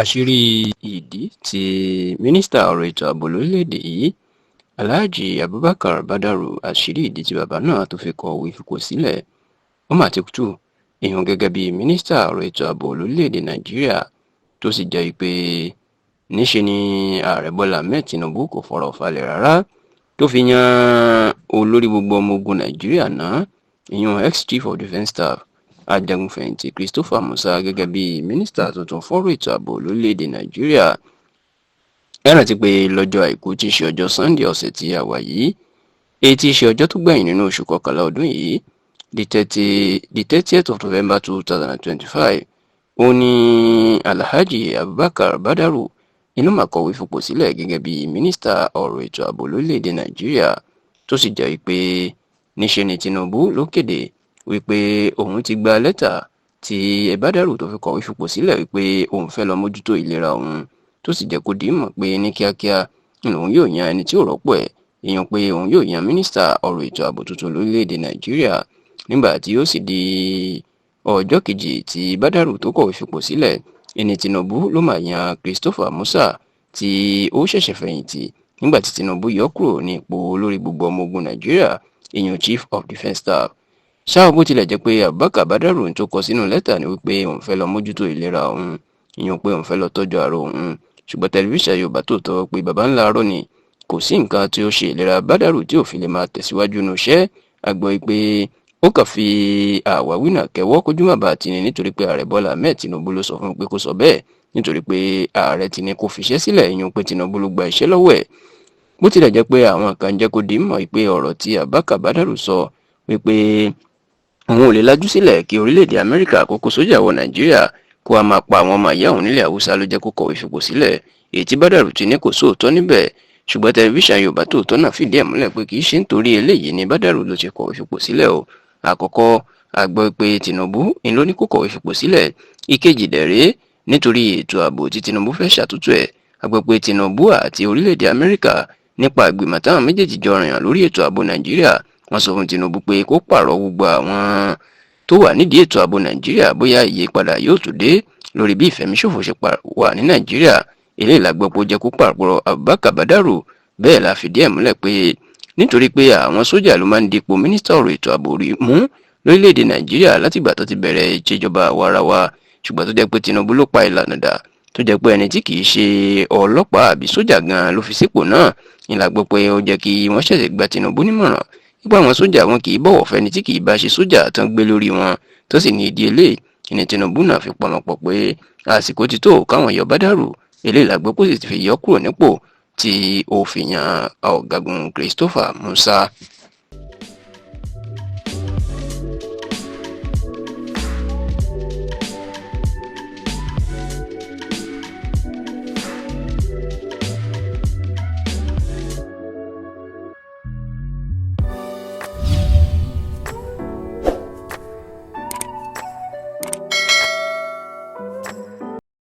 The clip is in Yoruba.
Àṣírí ìdí tí mínísítà ọ̀rọ̀ ètò ààbò lórílẹ̀‐èdè yìí, Alhaji Abubakar Badaru, àṣírí ìdí tí bàbá náà tó fi kọ̀wé fipò sílẹ̀ ó mà ti tú ìhun gẹ́gẹ́ bí mínísítà ọ̀rọ̀ ètò ààbò lórílẹ̀‐èdè Nàìjíríà, tó sì jẹ́ pé níṣe ni ààrẹ Bọ́lá Ahmed Tinubu kò fọ̀rọ̀ falẹ̀ rárá tó fi yan olórí gbogbo ọmọ ogun Nàìjíríà náà, ìyún ex-chief of defence staff, ajagunfẹ̀yìntì Christopher Musa, gẹ́gẹ́ bí mínísítà tuntun fọ́rọ̀ ètò ààbò lórílẹ̀‐èdè Nàìjíríà. Ẹ rántí pé lọ́jọ́ Àìkú tí í ṣe ọjọ́ Sunday ọ̀sẹ̀ tí a wà yìí, èyí tí í ṣe ọjọ́ tó gbẹ̀yìn nínú oṣù kọkànlá ọdún yìí, the 30th of November 2025, ó ní Alhaji Abubakar Badaru inú mà kọ̀wé fipò sílẹ̀ gẹ́gẹ́ bí mínísítà ọ̀rọ̀ ètò ààbò lórílẹ̀‐èdè Nàìjíríà, tó sì jẹ́ pé níṣe ni Tinubu ló kéde wípé òun ti gba lẹ́tà tí Badaru tó fi kọ̀wé fipò sílẹ̀, wípé òun fẹ́ lọ mójútó ìlera òun, tó sì jẹ́ kó di mọ̀ pé ní kíákíá lòun yóò yan ẹni tí ó rọ́pò ẹ̀, èèyàn pé òun yóò yan mínísítà ọ̀rọ̀ ètò ààbò tuntun lórílẹ̀‐èdè Nàìjíríà. Nígbà tí ó sì di ọjọ́ kejì tí Badaru tó kọ̀wé fipò sílẹ̀, ẹni Tinubu ló máa yan Christopher Musa tí ó ṣẹ̀ṣẹ̀ fẹ̀yìntì nígbà tí Tinubu yọ kúrò ní ipò olórí gbogbo ọmọ ogun Nàìjíríà, èèyàn chief of defence staff. Ṣá bó tilẹ̀ jẹ́ pé Abubakar Badaru tó kọ sínú lẹ́tà ni wípé òun fẹ́ lọ mójútó ìlera òun, ìyẹn pé òun fẹ́ lọ tọ́jú ara òun, ṣùgbọ́n tẹlifíṣàn Yorùbá Tòótọ́ pé baba ńlá arọ́ ni, kò sí nǹkan tí ó ṣe ìlera Badaru tí ò fi lè máa tẹ̀síwájú nínú iṣẹ́. Àgbọ̀ pé ó kàn fi àwáwí náà kẹ́wọ́ kójú má bàa tì ní, nítorí pé ààrẹ Bọ́lá Ahmed Tinubu ló sọ fún un pé kó sọ bẹ́ẹ̀, nítorí pé ààrẹ ti ní kó fiṣẹ́ sílẹ̀, ìyẹn pé Tinubu ló gba iṣẹ́ lọ́wọ́ ẹ̀. Bó tilẹ̀ jẹ́ pé àwọn kan jẹ́ kó di mọ̀ pé ọ̀rọ̀ tí Abubakar Badaru sọ wípé òun ò lè lajú sílẹ̀ kí orílẹ̀-èdè Amẹ́ríkà kó kó sójà wọ Nàìjíríà kó a máa pa àwọn ọmọ ìyá òun nílẹ̀ Haúsá ló jẹ́ kó kọ̀wé fipò sílẹ̀, èyí tí Badaru ti ní kò sóòótọ́ níbẹ̀. Ṣùgbọ́n tẹlifíṣàn Yorùbá Tòótọ́ náà fìdí ẹ̀ múlẹ̀ pé kì í ṣe nítorí eléyìí ni Badaru ló ṣe kọ̀wé fipò sílẹ̀ o. Àkọ́kọ́, a gbọ́ pé Tinubu ń ló ní kó kọ̀wé fipò sílẹ̀. Ìkejì dẹ̀rẹ́, nítorí ètò ààbò tí Tinubu fẹ́ ṣàtúntò ẹ̀. A gbọ́ pé Tinubu àti orílẹ̀-èdè Amẹ́ríkà, nípa ìgbìmọ̀ táwọn méjèèjì jọ rìn lórí ètò ààbò Nàìjíríà, wọ́n sọ fún Tinubu pé kó pààrọ̀ gbogbo àwọn tó wà nídìí ètò ààbò Nàìjíríà, bóyá ìyípadà yóò tún dé lórí bí ìfẹ̀míṣòfò ṣe wà ní Nàìjíríà. Eléyìí la gbọ́ pé ó jẹ́ kó pààrọ̀ Abubakar Badaru. Bẹ́ẹ̀ la fìdí ẹ̀ múlẹ̀ pé nítorí pé àwọn sójà ló máa ń dipò mínísítà ọ̀rọ̀ ètò ààbò rí mú lórílẹ̀‐èdè Nàìjíríà látìgbà tó ti bẹ̀rẹ̀ ìṣèjọba àwarawa, ṣùgbọ́n tó jẹ́ pé Tinubu ló pa ìlànà dà, tó jẹ́ pé ẹni tí kì í ṣe ọlọ́pàá àbí sójà gan-an ló fi sípò náà ní la gbọ́ pé ó jẹ́ kí wọ́n ṣẹ̀ṣẹ̀ gba Tinubu nímọ̀ràn nípa àwọn sójà, wọn kì í bọ̀wọ̀ fẹ́ni tí kì í bá ṣe sójà tán gbé lórí wọn, tó sì ní ìdí eléyìí ní Tinubu náà fi pọnmọ́pọ̀ pé àsìkò ti tó káwọn yọ Badaru. Eléyìí la gbọ́ pé ó sì ti fi yọ kúrò nípò tí ó fi yan ọ̀gágun Christopher Musa.